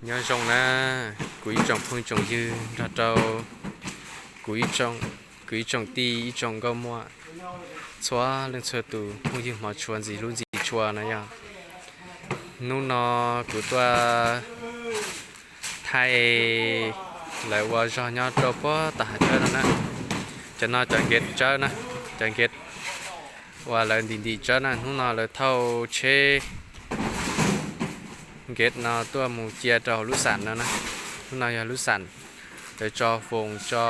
Nyob zoo na, kuv ib tsoom phooj tsoom ywg nrog rau kuv ib tsoom, kuv ib tsoom tij ib tsoom nkauj muam, txhua leej txhua tus phooj ywg hmov tshua ntxim hlub ntxim tshua na yog. Hnub no kuv tuaj thaij lawv ua zog nyob rau puag tom hav tsawb no na. Cov no cov nkev tsawb na, cov nkev uas lawv ntim ntim tsawb na, hnub no lawv thauj tsheb nkev no tuaj mus cia rau hauv lub xam no na. Hnub no yog lub xam, lawv tso foos, tso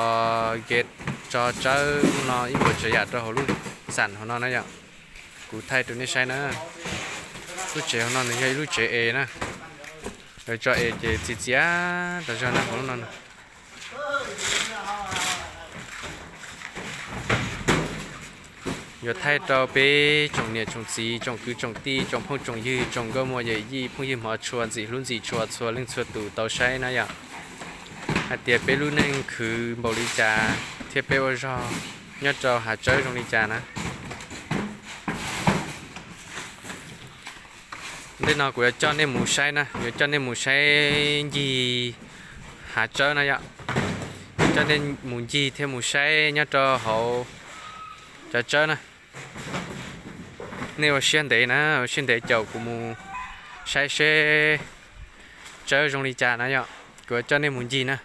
nkev, tso tsawb hnub no ib puas tsav yam rau hauv lub xam hauv no na yom. Kuv thaij rau nej saib na. Lub tsev hauv no nws yog ib lub tsev es na. Lawv tso es ces txias txias tas zog na hauv lub no na. Yuav thaij rau peb tsoom niam tsoom txiv, tsoom kwv tsoom tij, tsoom phooj tsoom ywg, tsoom nkauj muam yawm yij, phooj ywg hmov tshua ntxim hlub ntxim tshua txhua leej txhua tus tau saib na yom, hais tias peb lub neej khwv npaum li cas thiab peb ua zog nyob rau hav tsawb zoo li cas na. Ntej no kuv yuav coj nej mus saib na, yuav coj nej mus saib ncig hav tsawb na yom. Coj nej mus ncig thiab mus saib nyob rau hauv cov tsawb na. Nej ua siab ntev na, ua siab ntev caum kuv mus saib seb tsawb zoo li cas na yom. Kuv yuav coj nej mus ncig na,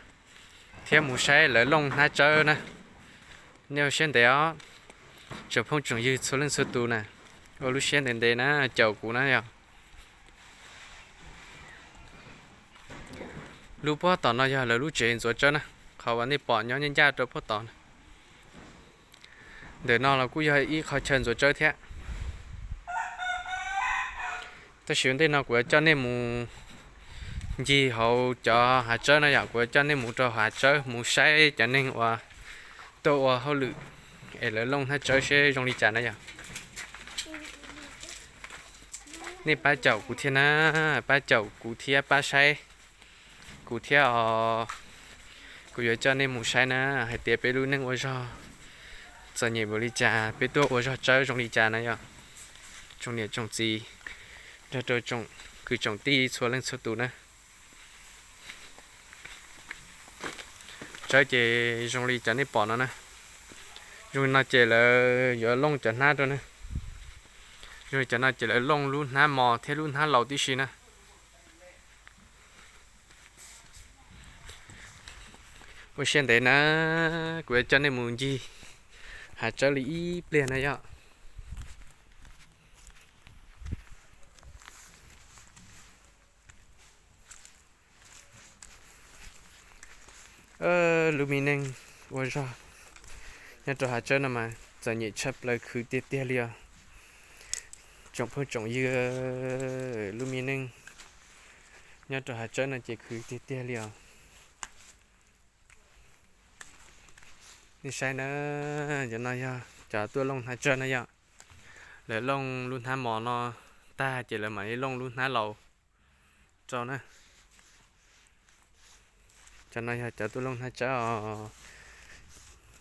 thiab mus saib lawv looj hnab tsawb na. Nej ua siab ntev os, tsoom phooj tsoom ywg txhua leej txhua tus na, ua lub siab ntev ntev na caum kuv na yom. Lub puag tom no yog lawv lub tsev ntxuav tsawb na, qhov uas nej pom nyob ncaj ncaj rau puag tod na. Ntawm no los kuj yog ib qho chaw ntxuav tsawb thiab. Tab sis ua ntej no kuv yuav coj nej mus ncig hauv cov hav tsawb na yom, kuv yuav coj nej mus rau hav tsawb mus saib cov neeg uas tuaj ua hauj lwm es lawv looj hnab tsawb seb zoo li cas na yom. Nej pab caum kuv thiab na, pab caum kuv thiab pab saib kuv thiab os. Kuv yuav coj nej mus saib na, hais tias peb lub neej ua zog txom nyem npaum li cas, peb tuaj ua zog tsawb zoo li cas na yom. Tsoom niam tsoom txiv nrog rau tsoom kwv tsoom tij txhua leej txhua tus na. Tsawb ces zoo li cov nej pom no na. Zoo li no ces lawv yuav looj cov hnab rau na. Zoo li cov no ces lawv looj lub hnab mos thiab lub hnab laus tib si na. Ua siab ntev na, kuv yuav coj nej mus ncig hav tsawb li ib pliag na yom. Lub me neej ua zog nyob rau hav tsawb no mas txom nyem tshaj plaws, khwv tiag tiag li os. Tsoom phooj tsoom ywg, lub me neej nyob rau hav tsawb no ces khwv tiag tiag li os. Nej saib na, cov no yog cov tuaj looj hnab tsawb na yom. Lawv looj lub hnab mos no tag ces lawv mam li looj lub hnab laus rau na. Cov no yog cov tuaj looj hnab tsawb os.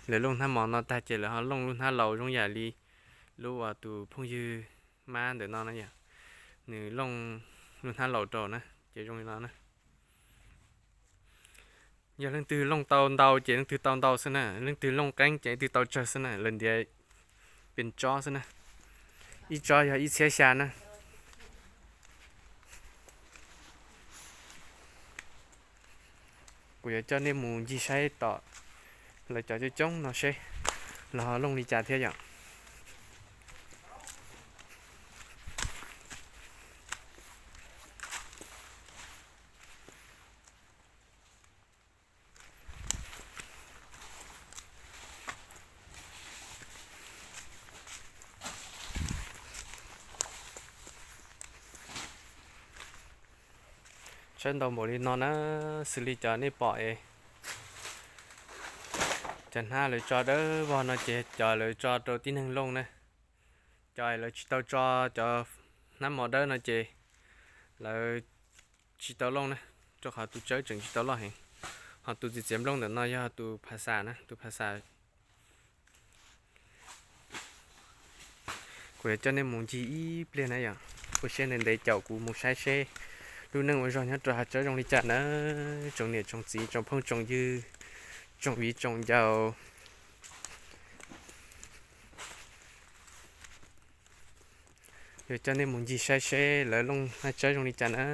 Lawv looj hnab mos no tag ces lawv ho looj lub hnab laus zoo yam li lub uas tus phooj ywg mab ntawm no na yom, nws looj lub hnab laus rau na, ces zoo li no na. Yog leej twg looj tau ntau ces leej twg tau ntau xwb na, leej twg looj qeeb ces leej twg tau tsawg xwb na, lawv ntiav pes tsob xwb na. Ib tsob yog ib txhiab xya na. Kuv yuav coj nej mus ncig saib tom lawv cov coob coob no seb los ho looj li cas thiab yom. Tsawb ntau npaum li no na, xws li cov nej pom es cov hnab lawv tso dawb vog no ces cov lawv tso rau tib neeg looj na. Cov lawv tsis tau tso cov hnab mos dawb no ces lawv tsis tau looj na, rau qhov tus tsawb tseem tsis tau loj heev. Ho tus txiv txiav nplooj ntawm no yog tus phav xam na, tus phav xam. Kuv yuav coj nej mus ncig ib pliag na yom, ua siab ntev ntev caum kuv mus saib seb Lub neej ua zog nyob rau hav tsawb zoo li cas na, tsoom niam tsoom txiv tsoom phooj tsoom ywg, tsoom viv tsoom ncaus. Yuav coj nej mus ncig saib seb lawv looj hav tsawb zoo li cas na.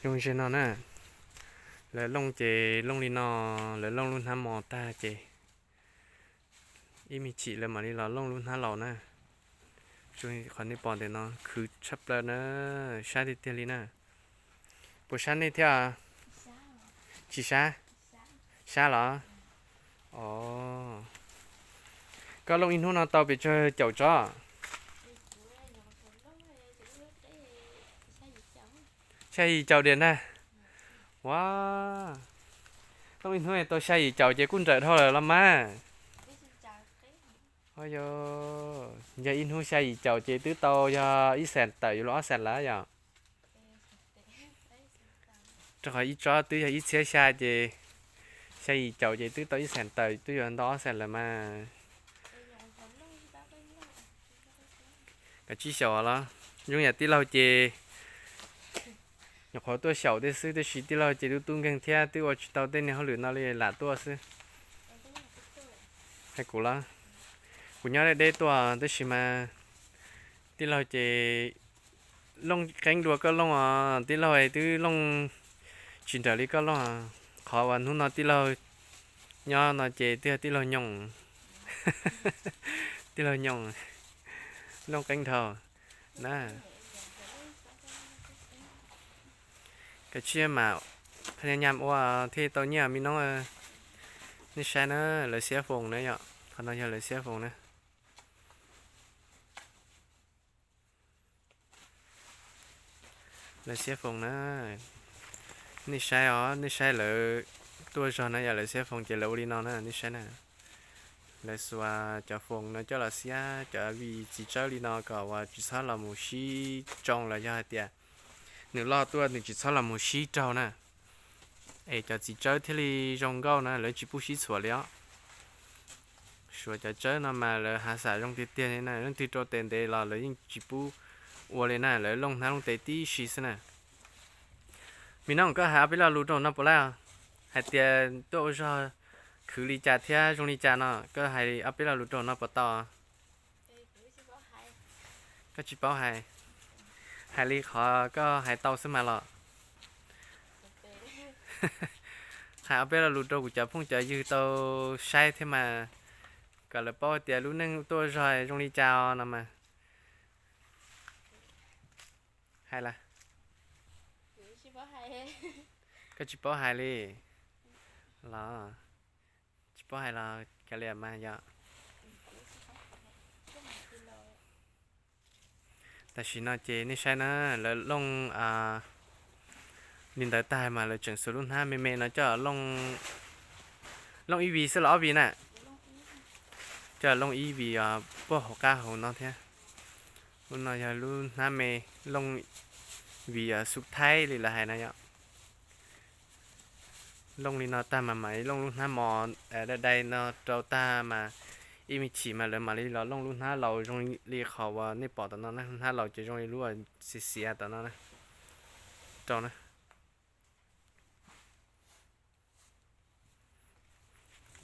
Zoo ze no na, lawv looj ces looj li no, lawv looj lub hnab mos tag ces ib me chim lawv mam li los looj lub hnab laus na. Zoo li qhov nej pom ntawm no khwv tshaj plaws na, sab tiag tiag li na. Puas sab nej thiab? Tsis sab? Sab los? Os, koj looj ib hnub no tau pes tsawg caum tsob? Xya yim caum diam ntag. Ua, looj ib hnub tau xya yim caum ces kuj nrawm dhau lawm los mas. Yog, yog ib hnub xya yim caum ces twb tau yog ib xees tawm yuav luag ob xees lawm yom. Rau qhov ib tsob twb yog ib txhiab xya ces xya yim caum ces twb tau ib xees tawm twb yuav ntau ob xees lawm mas. Kav tsij xyaum los, zoo yam tij laug ces nyuam qhuav tuaj xyaum tej xwb, tab sis tij laug ces tub tub nkeeg thiab twb ua tsis tau tej niag hauj lwm no li lam tuaj xwb. Hais kuv los, kuv nyob deb deb tuaj tab sis mas tij laug ces looj qeeb dua koj looj os, tij laug twb looj tsis nrawm li koj looj. Qhov uas hnub no tij laug nyob no ces twb yog tij laug nyoos, tij laug nyoos looj qeeb dhau na. Kav tsij mam phaj nyab nyam ua thiaj tau nyiaj me noob. Nej saib na, lawv xiab foos na yom, qhov no yog lawv xiab foos na. Lawv xiab foos na, nej saib os, nej saib lawv tuaj zog na yom, lawv xiab foos ces lawv ua li no na, nej saib na. Lawv xuas cov foos no coj los xiab cov vij txiv tsawb li no kom uas tsis txhob los mus sib tsoo los yog hais tias nws loj tuaj nws tsis txhob los mus sib raug na. Es cov txiv tsawb thiaj li zoo nkauj na, lawv tsis pub sib txhuam li os. Suav cov tsawb no mas lawv hav xam zoo tiag tiag li na, leej twg rau tes ntev los lawv yeej tsis pub ua li na, lawv looj hnab looj tes tib si xwb na. Me noob, koj hais ob peb lo lus rau no puas laj? Hais tias tuaj ua zog khwv li cas thiab zoo li cas no, koj hais ob peb lo lus rau no puas tau? Koj tsis paub hais, hais li qhov koj hais tau xwb mas los. Hais ob peb lo lus rau kuv cov phooj cov ywg tau saib thiab mas, kom lawv paub tias lub neej tuaj zog zoo li cas no mas. Hais lawm. Koj tsis paub hais li los? Tsis paub hais los kav liam mas yom. Tam sim no ces nej saib na, lawv looj li ntawd tag mas lawv tseem xuas lub hnab me me no coj looj ib vij xwb los ob vij na. Coj looj ib vij puag hauv qab hauv no thiab. Lub no yog lub hnab me, looj vij xub thaib li lawv hais na yom. Looj li no tag mas mam looj lub hnab mos dai dai no rau tag mas ib me chim mas lawv mam li los looj lub hnab laus zoo li qhov uas nej pom tom no na, lub hnab laus ces zoo li lub xiav xiav tom no na. Rau na,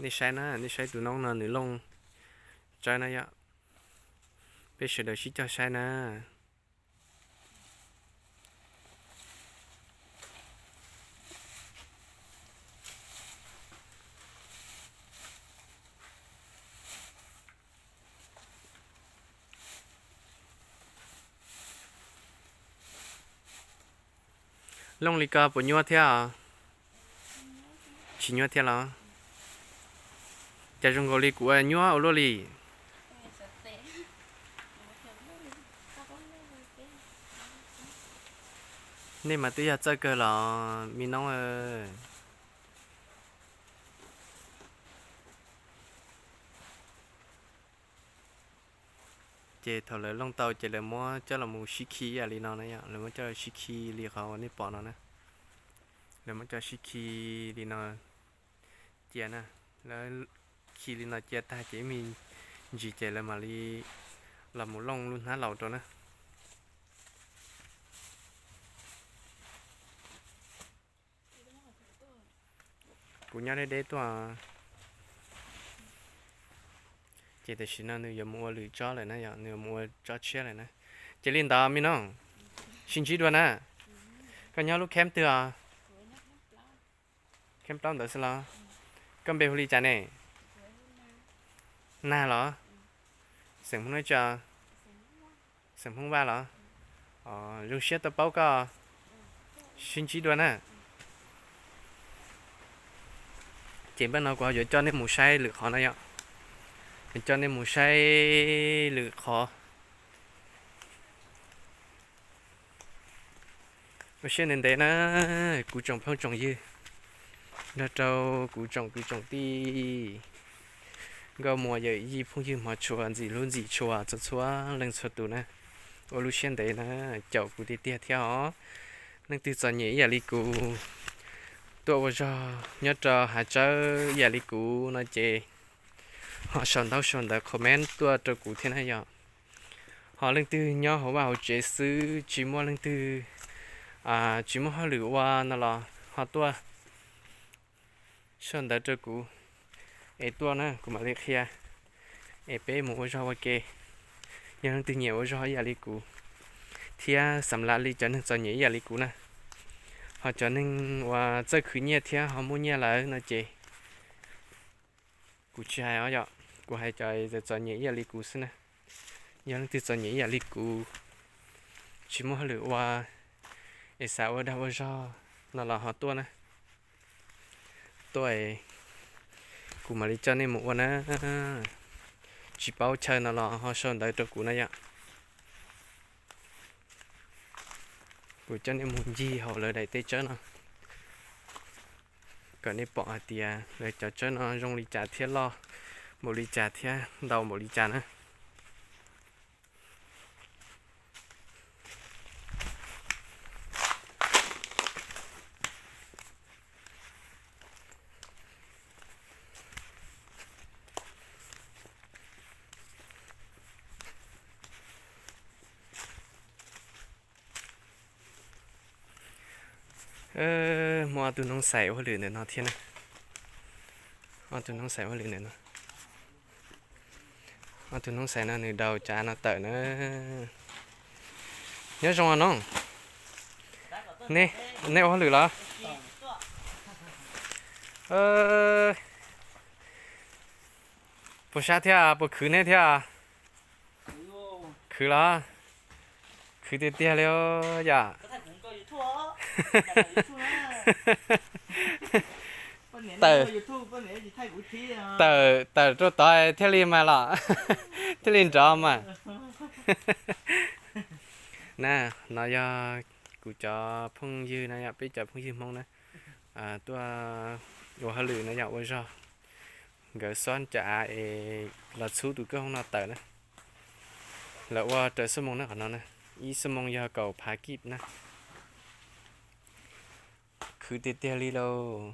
nej saib na, nej saib tus noob no nws looj tsawb na yom. Peb sawv daws sib cog saib na. Looj li ko puas nyuaj thiab os? Tsis nyuaj thiab los? Cas zoo nkaus li kuv ua nyuaj ua luaj li. Nej mas twb yog txawj kawg los me noob. Ces thaum lawv looj tau ces lawv muab coj los mus sib khi ib yam li no na yom, lawv muab coj los sib khi li qhov uas nej pom no na. Lawv muab coj sib khi li no cia na, lawv khi li no cia tag ces ib me ntsis ces lawv mam li Los mus looj lub hnab laus rau na. Kuv nyob deb deb tuaj. Ces tam sim no nws yuav mus ua lwm tsob lawm na yom, nws yuav mus ua tsob tshiab lawm na. Ces li ntawd me no, sib ntsib dua na. Koj nyob lub camp twg os? Camp plaub ntawd xwb los? Koj npe hu li cas ne? Nag los? Xeem Hmoob neb tso? Xeem Hmoob Vaj los? Zoo siab tau paub koj, sib ntsib dua na. Ces npaj no kuv ho yuav coj nej mus saib lwm qhov na yom. Yuav coj nej mus saib lwm qhov. Ua siab ntev ntev na, kuv tsoom phooj tsoom ywg, nrog rau kuv tsoom kwv tsoom tij, nkauj muam yawm yij phooj ywg hmov tshua ntxim hlub ntxim tshua txhua txhua leej txhua tus na. Ua lub siab ntev na, caum kuv tiag tiag thiab os. Leej twg txom nyem ib yam li kuv, tuaj ua zog nyob rau hav tsawb ib yam li kuv no ces ho sau ntaub sau ntawv comment tuaj rau kuv thiab na yom. Ho leej twg nyob hauv vaj hauv tsev xwb tsis muaj leej twg, tsis muaj hauj lwm ua no los ho tuaj sau ntawv rau kuv es tuaj na, kuv mam li qhia es peb mus ua zog ua ke. Yog leej twg nyiam ua zog ib yam li kuv thiab xam lam li cov neeg txom nyem ib yam li kuv na, ho cov neeg uas txawj khwv nyiaj thiab ho muaj nyiaj lawm no ces kuv tsis hais os yom, kuv hais cov txom nyem ib yam li kuv xwb na. Yog leej twg txom nyem ib yam li kuv, tsis muaj hauj lwm ua es xav ua dag ua zog no los ho tuaj na. Tuaj, kuv mam li coj nej mus ua na. Tsis paub chaw no los ho sau ntawv rau kuv na yom. Kuv coj nej mus ncig hauv lawv daim teb tsawb no kom nej pom hais tias lawv cov tsawb no zoo li cas thiab loj npaum li cas thiab ntau npaum li cas na. Muaj ob tug noog xais ua hauj lwm ntawm no thiab na. Ob tug noog xais ua hauj lwm ntawm no. Ob tug noog xais no nws daus cav no tawm na. Nyob zoo os noog. Nej ua hauj lwm los? Puas sab thiab puas khwv neb thiab? Khwv los? Khwv tiag tiag li yom. Tawm rau tod thiaj li mas los, thiaj li nrov mas. Na, no yog kuv cov phooj ywg na yom, peb cov phooj ywg Hmoob na, tuaj ua hauj lwm na yom, ua zog. Nkawd xob cov av es los txhub tus kwj hoob no tawm na. Lawv ua raws xuab moos na qhov no na, ib xuab moos yog kaum phav kib na. Khwv tiag tiag li lauj,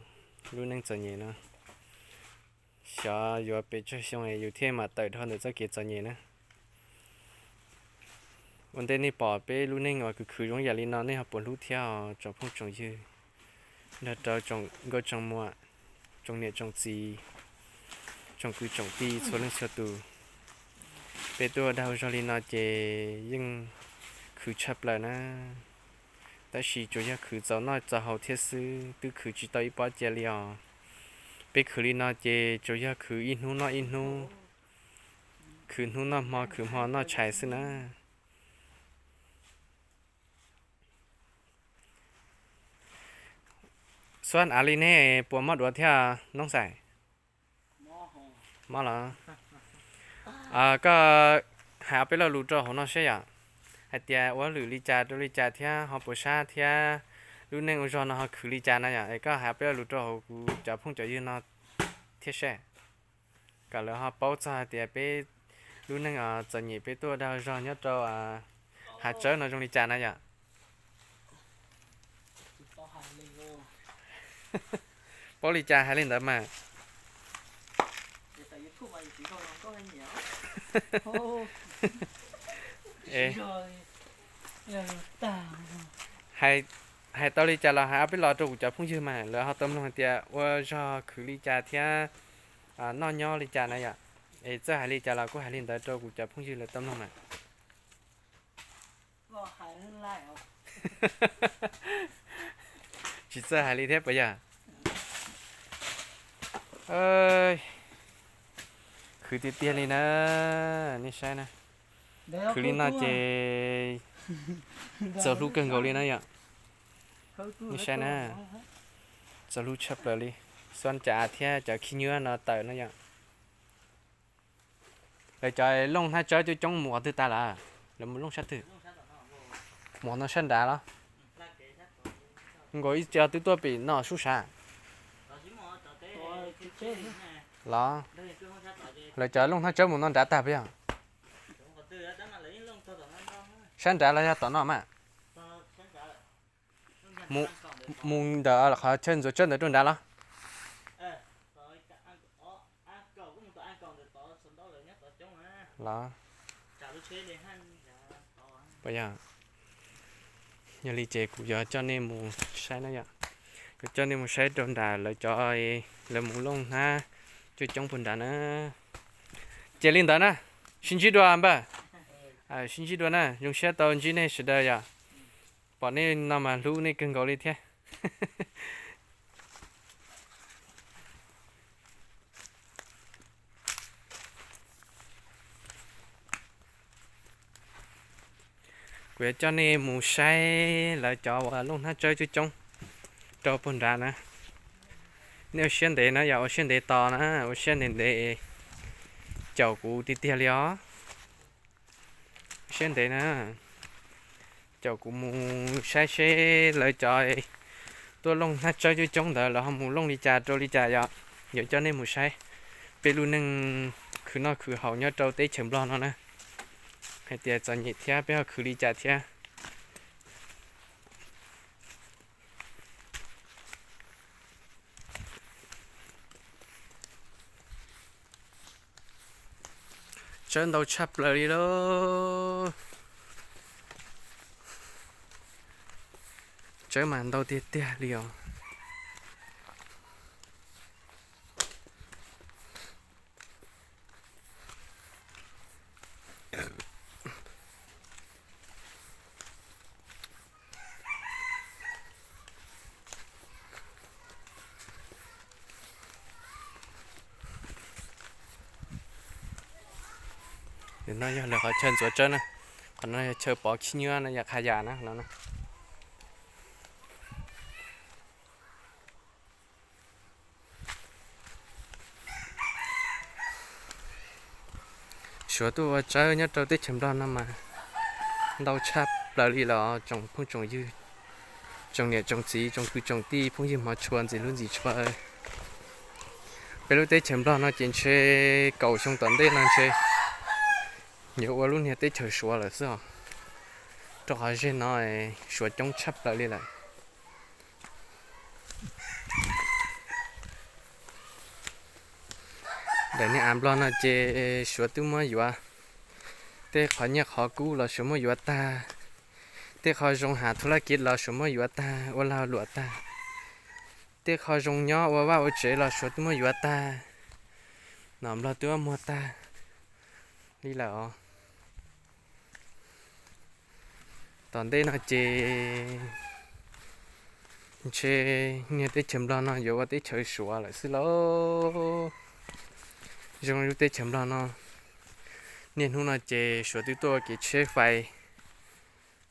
lub neej txom nyem no. Xyov yuav pes tsawg xyoo yus thiaj mam tawm dhau ntawm txoj kev txom nyem na. Ua ntej nej pom peb lub neej uas khwv khwv zoo yam li no nej ho puas hlub thiab os tsoom phooj tsoom ywg, nrog rau tsoom nkauj tsoom muam, tsoom niam tsoom txiv, tsoom kwv tsoom tij txhua leej txhua tus. Peb tuaj dag zog li no ces yeej khwv tshaj plaws na. Tab sis tsuas yog khwv txaus noj txaus haus thiab xwb, twb khwv tsis tau ib pob cia li os. Peb khwv li no ces tsuas yog khwv ib hnub noj ib hnub, khwv hnub noj hmo khwv hmo noj tshais xwb na. Xuab, av li nej puas mob duav thiab noob xais? Mob los? Koj hais ob peb lo lus rau hauv no seb yom, hais tias ua hauj lwm li cas rau li cas thiab ho puas sab thiab lub neej ua zog no ho khwv li cas na yom, es koj hais ob peb lo lus rau hauv kuv cov phooj cov ywg no thiab seb, kom lawv ho paub txog hais tias peb lub neej txom nyem peb tuaj dag zog nyob rau hav tsawb no zoo li cas na yom. Paub li cas hais li ntawd mas. Es hais tau li cas los hais ob peb los rau kuv cov phooj ywg mas lawv ho tau mloog hais tias ua zog khwv li cas thiab noj nyob li cas na yom. Es txawj hais li cas los kuj hais li ntawd rau kuv cov phooj ywg lawv tau mloog mas. Tsis txawj hais li thiab puas yog? Khwv tiag tiag li na, nej saib na. Khwv li no ces txaus hlub kawg nkaus li na yom. Nej saib na, txaus hlub tshaj plaws li. Xob ntsa thiab cov khib nyiab no tawm no yom. Lawv cov looj hnab tsawb coob coob mus qhov twg tas lawm? Lawv mus looj sab twg? Mus no sab nrad los? Nkaus ib co twb tuaj pem no sub sav los? Lawv cov looj hnab tsawb mus no nrad tag puas yog? Sab nrad los yog tom no mas? Mus ntawm qhov chaw ntxuav tsawb ntawd rau nrad los? Los? Puas yog? Yog li ces kuv yuav coj nej mus saib na yom. Kuv coj nej mus saib rau nram lawv cov, lawv mus looj hnab coob coob puag nrad na. Ces li ntawd na, sib ntsib dua npawg. Sib ntsib dua na, zoo siab tau ntsib nej sawv daws yom. Pom nej no mas hlub nej kawg nkaus li thiab. Kuv yuav coj nej mus saib lawv cov uas looj hnab tsawb coob coob rau puag nrad na. Nej ua siab ntev na, yog ua siab ntev tos na, ua siab ntev ntev caum kuv tiag tiag li os. Siab ntev na, caum kuv mus saib seb lawv cov tuaj looj hnab tsawb coob coob ntawd lawv ho mus looj li cas rau li cas yom. Yuav coj nej mus saib peb lub neej khwv noj khwv haus nyob rau teb chaws Nplog no na, hais tias txom nyem thiab peb ho khwv li cas thiab. Tsawb ntau tshaj plaws li lauj. Tsawb mas ntau tiag tiag li os. No yog lawv qhov chaw ntxuav tsawb na. Qhov no yog chaw pov khib nyiab no, yog qhov yam na no. Suav tuaj ua tsawb nyob rau teb chaws Nplog no mas ntau tshaj plaws li los tsoom phooj tsoom ywg, tsoom niam tsoom txiv, tsoom kwv tsoom tij, phooj ywg hmov tshua, ntxim hlub ntxim tshua. Peb lub teb chaws Nplog no ces ntshe kaum xyoo tom ntej no ntshe yuav ua lub niag teb chaws Suav lawm xwb os, rau qhov ze no Suav coob tshaj plaws li lawm. Daim niag av Nplog no ces Suav twb muab yuav, tej qhov nyiaj qhov kub los Suav muab yuav tag, tej qhov zoo hav thub laj kiv los Suav muab yuav tag, ua lag luam tag, tej qhov zoo nyob ua vaj ua tsev los Suav twb muab yuav tag, nom Nplog twb muab muag tag li lawm os. Tom ntej no ces ntshe niag teb chaws Nplog no yuav ua teb chaws Suav lawm xwb lauj. Zoo li lub teb chaws Nplog no, niaj hnub no ces Suav twb tuaj ua kev tsheb fais,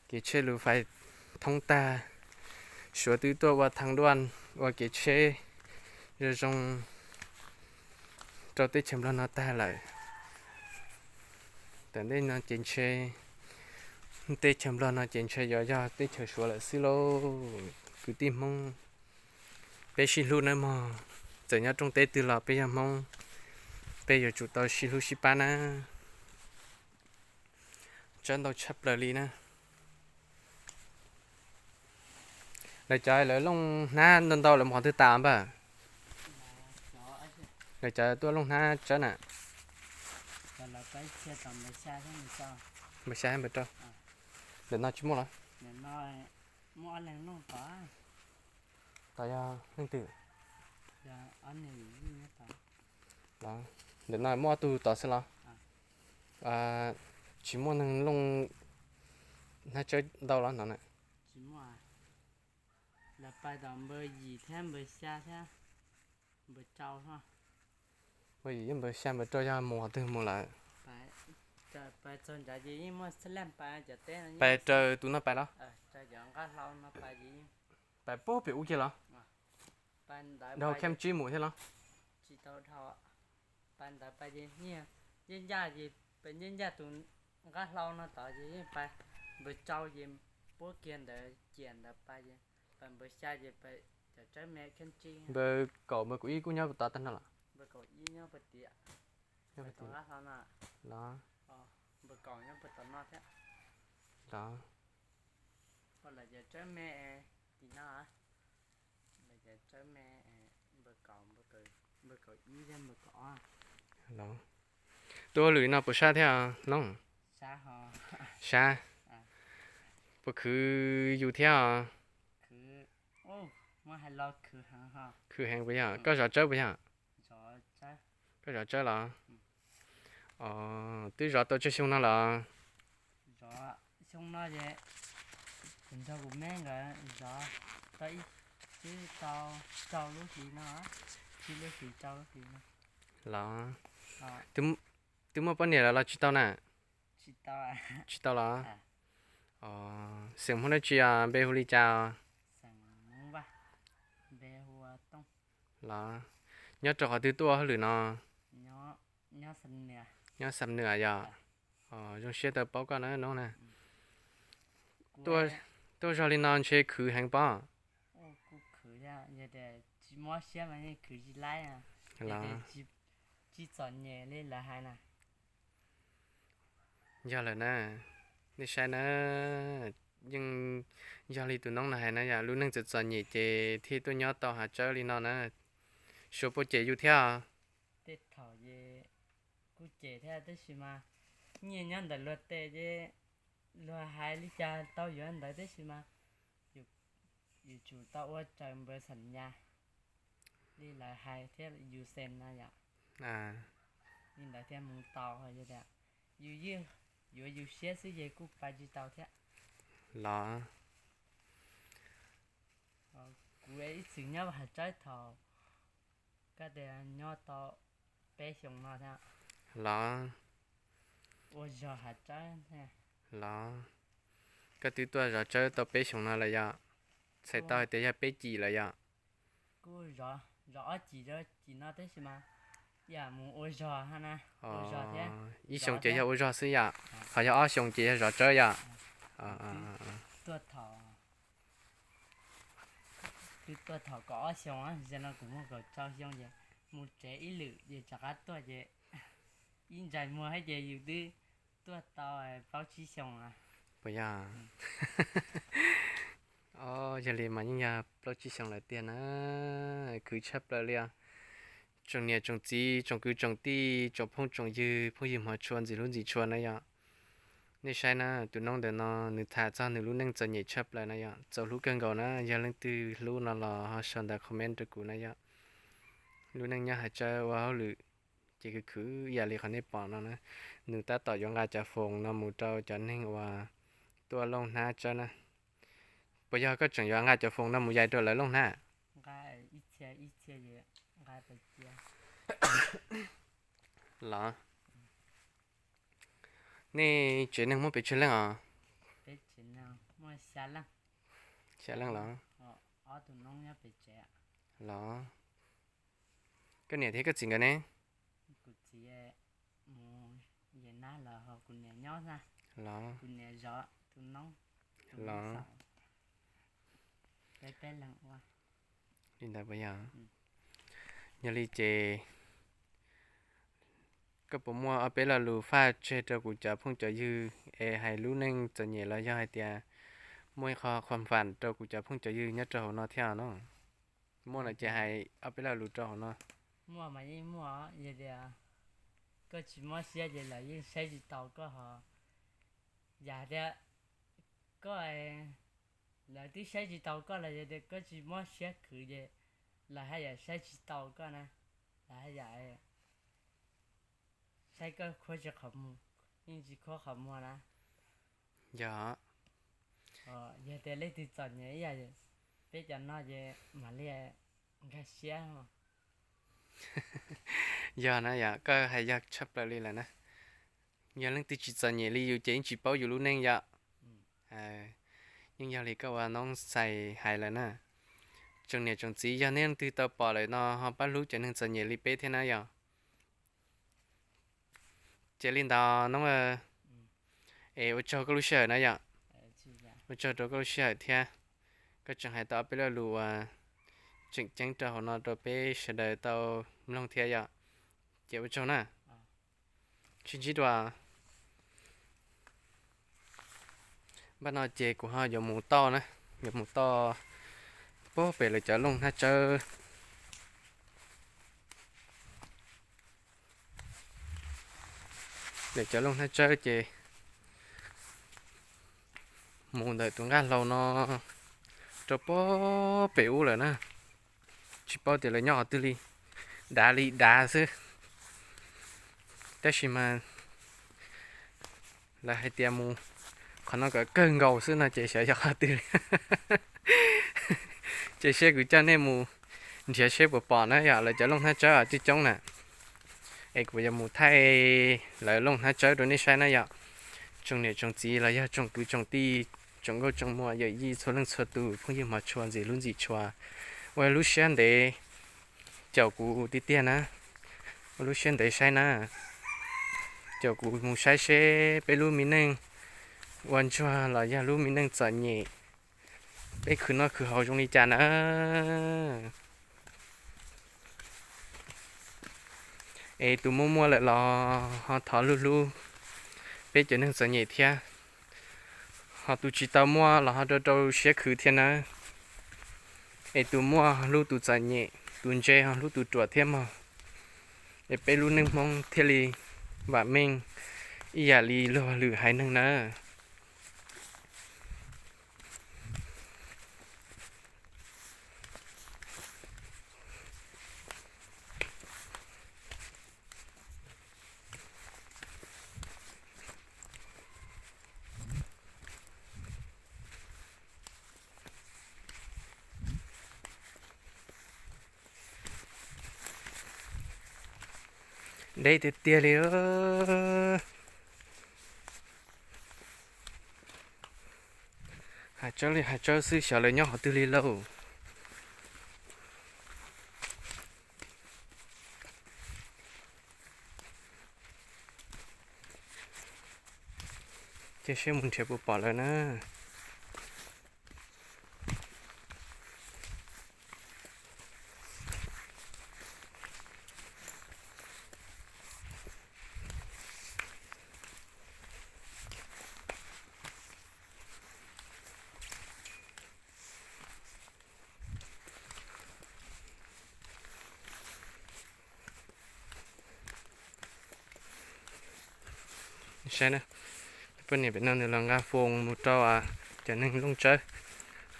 kev tsheb lus fais thoob tag, Suav twb tuaj ua thaj duaj, ua kev tsheb zoo zoo rau teb chaws Nplog no tag lawm. Tom ntej no ces ntshe teb chaws Nplog no ces ntshe yuav yog teb chaws Suav lawm xwb lauj. Kwv tij Hmoob, peb sib hlub nawb mog, txawm nyob rooj teb twg los peb yog Hmoob, peb yuav tsum tau sib hlub sib pab na. Tsawb ntau tshaj plaws li na. Lawv cov lawv looj hnab ntau ntau lawv mus qhov twg tas npawg? Lawv cov tuaj looj hnab tsawb na. Lawv pab cia tom Nplog xya thiab Nplog xya. Npawg xya thiab npawg rau. Ntawm no tsis muaj los? Tod yog leej twg? Ntawm no muaj ob tug tod xwb los? Tsis muaj neeg looj hnab tsawb ntau los no na? Lawv pais tom npawg yim thiab npawg xya thiab npawg rau. Npawg yim thiab npawg xya npawg rau yog mus qhov twg mus lawm? Pais raws tus no pais los? Pais puag pem ub kiag los? Dhau kham tsib mus thiab los? Pais ntawd pais ces yeej ncaj ncaj ces pais ncaj ncaj tus nqaj hlau no tod ces yeej pais npawg tsau ces puab kiag ntawd ciam ntawd pais ces pais npawg xya ces pais cov tsawb me khab tsib. Npawg kaum npawg kaum ib kuj nyob tod tag no los? Npawg kaum ib nyob puag tim nqaj hlau no. Los? Npawg kaum nyob puag tom no thiab. Los? Lawv cov tsawb me tim no. Lawv cov tsawb me npawg kaum, npawg kaum ib thiab npawg kaum ob. Los? Tuaj hauj lwm no puas sab thiab Noob? Sab. Puas khwv yus thiab os? Khwv heev puas yog? Koj zov tsawb puas yog? Koj zov tsawb los? Twb zov tau tsawg xyoo no los? Xyoo no ces kuv nrog kuv me nkawd zov tau ib, twb tau rau lub hlis no, tsib lub hlis rau lub hlis no. Los? Twb muaj poj niam lawm los tsis tau na? Tsis tau los? Xeem Hmoob dab tsi os, npe hu li cas os? Los? Nyob rau qhov twg tuaj hauj lwm no? Nyob Xam Nwm yog? Zoo siab tau paub koj na Noob na. Tuaj zog li no ntshe khwv heev pob? Tsis txom nyem li lawv hais na. Yog lawm na, nej saib na, yeej yog li tus Noob no hais na yom, lub neej txom txom nyem ces thiaj tuaj nyob tau hav tsawb li no na. Suav puas cem yus thiab? Tej thaum ces kuj cem thiab tab sis mas nyiaj nyob ntawm luag tes ces luag hais li cas tau yuav ntawd tab sis mas yuav tsum tau ua raws npawg xam nyas li lawv hais thiab yus xeem no yom. Li ntawd thiaj mus tau, yog tias yus yeej yuav yus siab xwb ces kuj pais tsis tau thiab. Los? Kuv ib txwm nyob hav tsawb thaum koj tias nyob tau peb xyoos no thiab. Los? Ua zog hav tsawb. Los? Koj twb tuaj zov tsawb tau peb xyoos no lawm yom? Txhais tau hais tias yog peb cim lawm yom? Kuj zov ob cim rau cim no tab sis mas yam mus ua zog na. Ib xyoos ces yog ua zog xwb yom? Ho yog ob xyoos ces yog zov tsawb yom? Tuaj thaum, twb tuaj thaum kaum ob xyoos, zaum no kuv muaj kaum rau xyoo ces mus tsev ib lwm ces rov qab tuaj ces ib ntsais muag thiab ces yus twb tuaj tau plaub tsib xyoos. Puas yog? Yog li mas yeej yog plaub tsib xyoos lawm tiag na. Khwv tshaj plaws li os. Tsoom niam tsoom txiv, tsoom kwv tsoom tij, tsoom phooj tsoom ywg, phooj ywg hmov tshua, ntxim hlub ntxim tshua na yom. Nej saib na, tus Noob ntawm no nws tham txog nws lub neej txom nyem tshaj plaws na yom, txaus hlub kawg nkaus na. Yog leej twg hlub no los ho sau ntawv comment rau kuv na yom. Lub neej nyob hav tsawb ua hauj lwm ces khwv khwv ib yam li qhov nej pom no na. Nws tab tom yuav nqa cov foos no mus rau cov neeg uas tuaj looj hnab tsawb na. Puas yog koj tseem yuav nqa cov foos no mus yais rau lawv looj hnab? Los? Nej tsev neeg muaj pes tsawg leej os? Xya leej los? Los? Koj niam thiab koj txiv nkawd ne? Los? Los? Li ntawd puas yog? Yog li ces koj puas muaj ob peb lo lus faj tseg rau kuv cov phooj cov ywg es hais lub neej txom nyem los yog hais tias muaj ib qho khuam fam rau kuv cov phooj cov ywg nyob rau hauv no thiab no? Muaj no ces hais ob peb lo lus rau hauv no. Muaj mas yeej muaj, yog tias koj tsis mob siab ces lawv yeej saib tsis taus koj ho Yog tias koj, lawv twb saib tsis taus koj los yog tias koj tsis muab siab khwv ces lawv haj yam saib tsis taus koj na, lawv haj yam saib koj khuab tsis qhov muag, yeej tsis khuab qhov muag na. Yog, yog tias leej twg txom nyem ib yam peb cov no ces mam li nkag siab. Yog na, yog koj hais yog tshaj plaws li lawm na. Yog leej twg tsis txom nyem li yus ces yeej tsis paub yus lub neej yom. Yeej yog li koj ua Noob Xais hais lawm na. Tsoom niam tsoom txiv, yog nej leej twg tau pom lawm no ho pab hlub cov neeg txom nyem li peb thiab na yom. Ces li ntawd Noob, es ua tsaug koj lub sij hawm na yom. Ua tsaug rau koj lub sij hawm thiab. Koj tseem hais tau ob peb lo lus uas tseem ceeb rau hauv no rau peb sawv daws tau mloog thiab yom. Ces ua tsaug na. Sib ntsib dua. Npaj no ces kuv ho yuav mus toj na, yuav mus toj puag pem lawv cov looj hnab tsawb. Lawv cov looj hnab tsawb ces mus ntawm tus nqaj hlau no rau puag pem ub lawm na. Tsis paub tias lawv nyob qhov twg li, dav li dav xwb. Tab sis mas lawv hais tias mus qhov no kom kawg nkaus xwb no ces xyov yog qhov twg li. Ces seb kuv coj nej mus nrhiav seb puas pom na yom, lawv cov looj hnab tsawb coob coob na. Es kuv yuav mus thaij lawv looj hnab tsawb rau nej saib na yom. Tsoom niam tsoom txiv los yog tsoom kwv tsoom tij, tsoom nkauj tsoom muam, yawm yij txhua leej txhua tus, phooj ywg hmov tshua, ntxim hlub ntxim tshua, ua lub siab ntev caum kuv tiag tiag na, ua lub siab ntev saib na. Caum kuv mus saib seb peb lub me neej ua ntsuag los yog lub me neej txom nyem, peb khwv noj khwv haus zoo li cas na. Es tus muaj muaj lawm los ho thov hlub hlub peb cov neeg txom nyem thiab. Ho tus tsis tau muaj los ho rau rau siab khwv thiab nawb. Es tus muaj hlub tus txom nyem, tus ntse ho hlub tus ruam thiab mog. Es peb lub neej Hmoob thiaj li vam meej ib yam li luag lwm haiv neeg nawb. Deb tiag tiag li. Hav tsawb li hav tsawb xwb, xyov lawv nyob qhov twg li lauj. Cia seb mus nrhiav puas pom lawv na. Saib na, poj niam pem no nws los nqa foos mus rau cov neeg looj tsawb,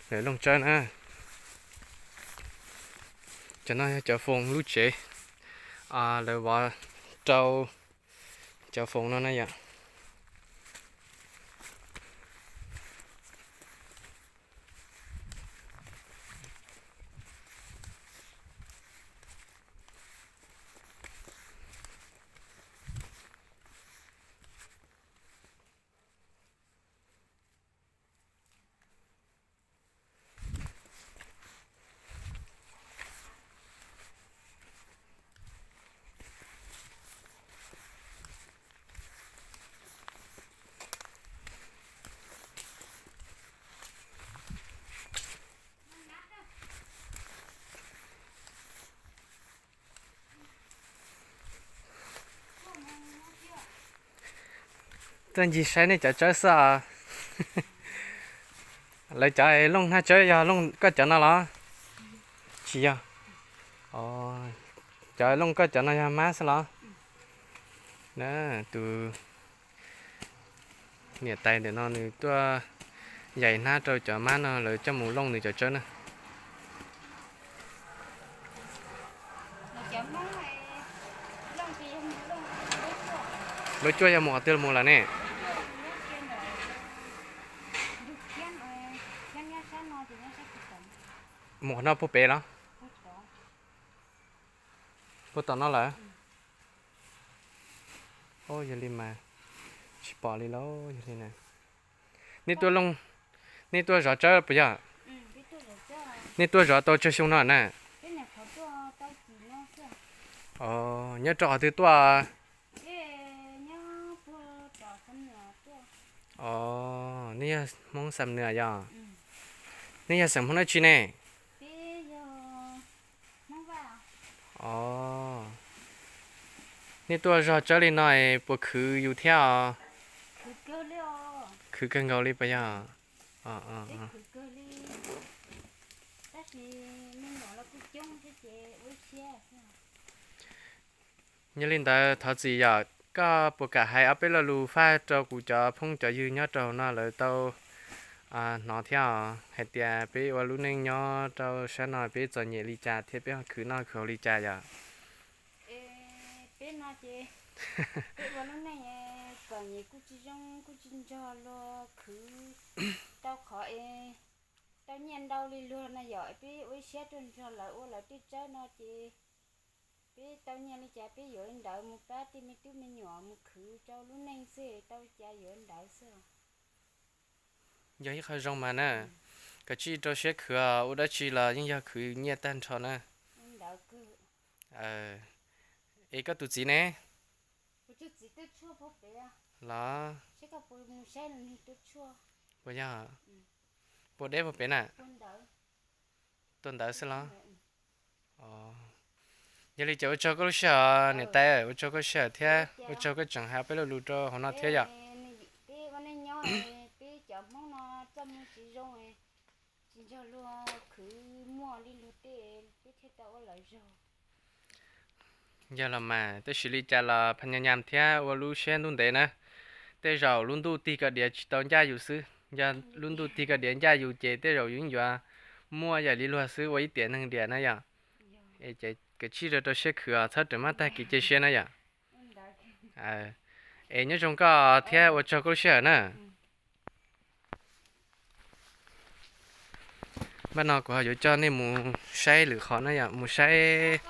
lawv looj tsawb na. Cov no yog cov foos lub tsev, lawv vov rau cov foos no na yom. Tuaj ncig saib nej cov tsawb xwb os. Lawv cov looj hnab tsawb yog koj cov no los? Tsis yog. Cov looj koj cov no yog mab xwb los? Tus Niam tais ntawm no nws tuaj yaim hnab rau cov mab no lawv coj mus looj nws cov tsawb na. Lub cuaj yog mus qhov twg los mus lawm ne? Mus qhov no puag pem los? Puag tom no lawm. Yog li mas tsis pom li lauj, yog li na. Nej tuaj looj, nej tuaj zov tsawb puas yog? Nej tuaj zov tau tsawg xyoo no na? Os, nyob rau qhov twg tuaj? Os, nej yog Hmoob Xam Nws yog? Nej yog xeem Hmoob dab tsi ne? Os, nej tuaj zov tsawb li no es puas khwv yus thiab os? Khwv kawg nkaus li puas yog? Yog li ntawd thov txim yom, koj puas kam hais ob peb lo lus faj rau kuv cov phooj cov ywg nyob rau hauv no lawv tau hnov thiab os, hais tias peb ua lub neej nyob rau sab no peb txom nyem li cas thiab peb ho khwv noj khwv haus li cas yom? Peb no ces peb ua lub neej txom nyem kuj tsis zoo kuj tsis nrog luag khwv tau qhov es tau nyiaj ntau li luag no yom, peb ua ib siab tuaj nrog lawv ua lawv tej tsawb no ces peb tau nyiaj li cas peb yuav li ntawd mus pab tej me tub me nyuam mus khwv rau lub neej xwb, tau li cas yuav li ntawd xwb. Yog ib qho zoo mas na, kav tsij rau siab khwv, ua dab tsi los yeej yog khwv nyiaj tag nrho na. Es koj tus txiv ne? Los, puas yog, puas deb puag pem na? Tua ntawv xwb los? Yog li ces ua tsaug koj lub sij hawm niam tais, ua tsaug koj sij hawm thiab ua tsaug koj tseem hais peb lo lus rau hauv no thiab yom. Yog los mas, tab sis li cas los phaj nyas nyas thiab ua lub siab ntuj ntev na. Tej zaum lub ntuj tig koj diav tsis tau ncaj yus xwb, yog lub ntuj tig koj diav ncaj yus ces tej zaum yus yeej yuav muaj yam li luag xwb ua ib tiam neeg diam na yom. Es kav tsij rau rau siab khwv os, txhob ram maj tag kev cia siab na yom. Es nyob zoo koj thiab ua tsaug koj lub sij hawm na. Npaj no kuv ho yuav coj nej mus saib lwm qhov na yom, mus saib,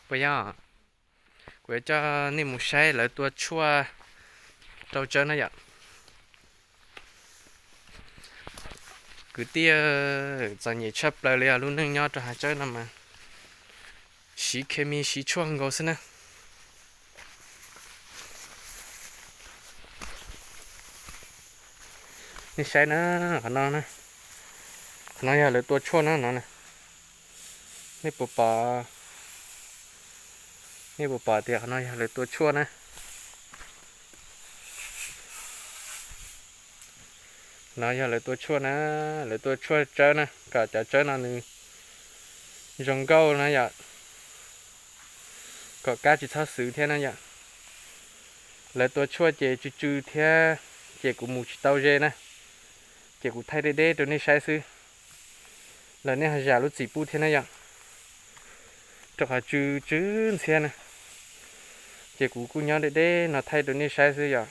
puas yog? Kuv yuav coj nej mus saib lawv tua tshuaj rau tsawb na yom. Kwv tij, txom nyem tshaj plaws li os, lub neej nyob rau hav tsawb no mas siv khes mis siv tshuaj nkaus xwb na. Nej saib na, qhov no, qhov no yog lawv tua tshuaj na no. Nej puas pom, nej puas pom tias qhov no yog lawv tua tshuaj na? No yog lawv tua tshuaj na, lawv tua tshuaj tsawb na kom cov tsawb no nws zoo nkauj na yom, kom kab tsis txhob xwv thiab na yom. Lawv tua tshuaj ces tsw tsw thiab, ces kuv mus tsis tau ze na, ces kuv thaij deb deb rau nej saib xwb, los nej ho zam lub txim pub thiab na yom, rau qhov tsw tsw ntxhiab na, ces kuv kuj nyob deb deb no thaij rau nej saib xwb yom.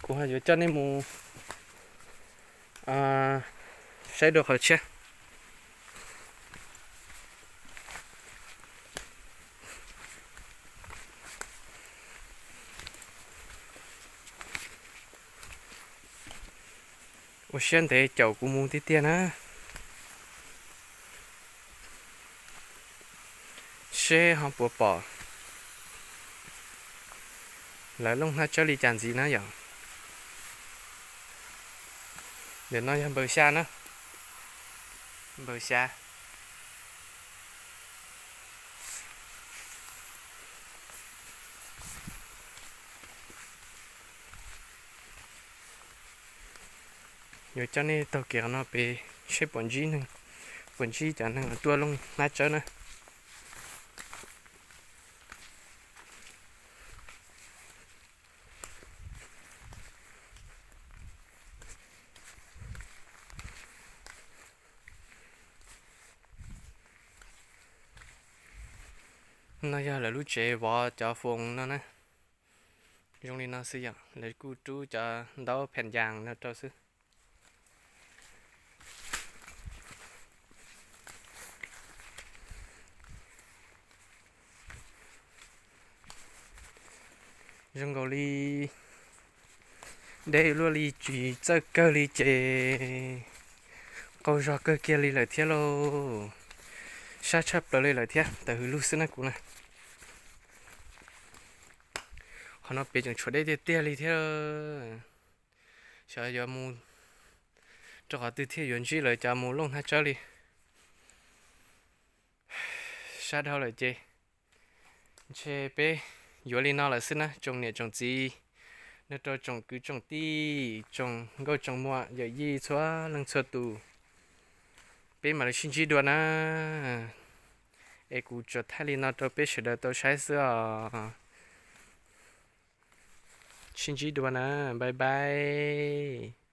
Kuv ho yuav coj nej mus saib dua qhov tshiab. Ua siab ntev caum kuv mus tiag tiag na, seb ho puas pom lawv looj hnab tsawb li cas ntxiv na yom. Ntawm no yog npawg xya na, npawg xya. Yuav coj nej taug kev qhov no pem seb puas ntsib neeg puas ntsib cov neeg tuaj looj hnab tsawb na. No yog lawv lub tsev vov cov foos no na. Zoo li no xwb yom, lawv kuj rub cov ntaub phees yas no rau xwb. Zoo nkaus li deb luaj li tsis txawj kawg li ces qaug zog kawg kiag li lawm thiab lauj. Sab tshaj plaws li lawm thiab, tawm hws lug xwb na kuv na. Qhov no pem tseem tshuav dej tiag tiag li thiab. Xyov yuav mus rau qhov twg thiaj yuav ntsib lawv cov mus looj hnab tsawb li. Sab dhau lawm ces ntshe peb yuav li no lawm xwb na tsoom niam tsoom txiv, nrog rau tsoom kwv tsoom tij, tsoom nkauj tsoom muam yawm yij txhua leej txhua tus. Peb mam li sib ntsib dua na. Es kuv tsuas thaij li no rau peb sawv daws tau saib xwb os. Sib ntsib dua na, bye bye.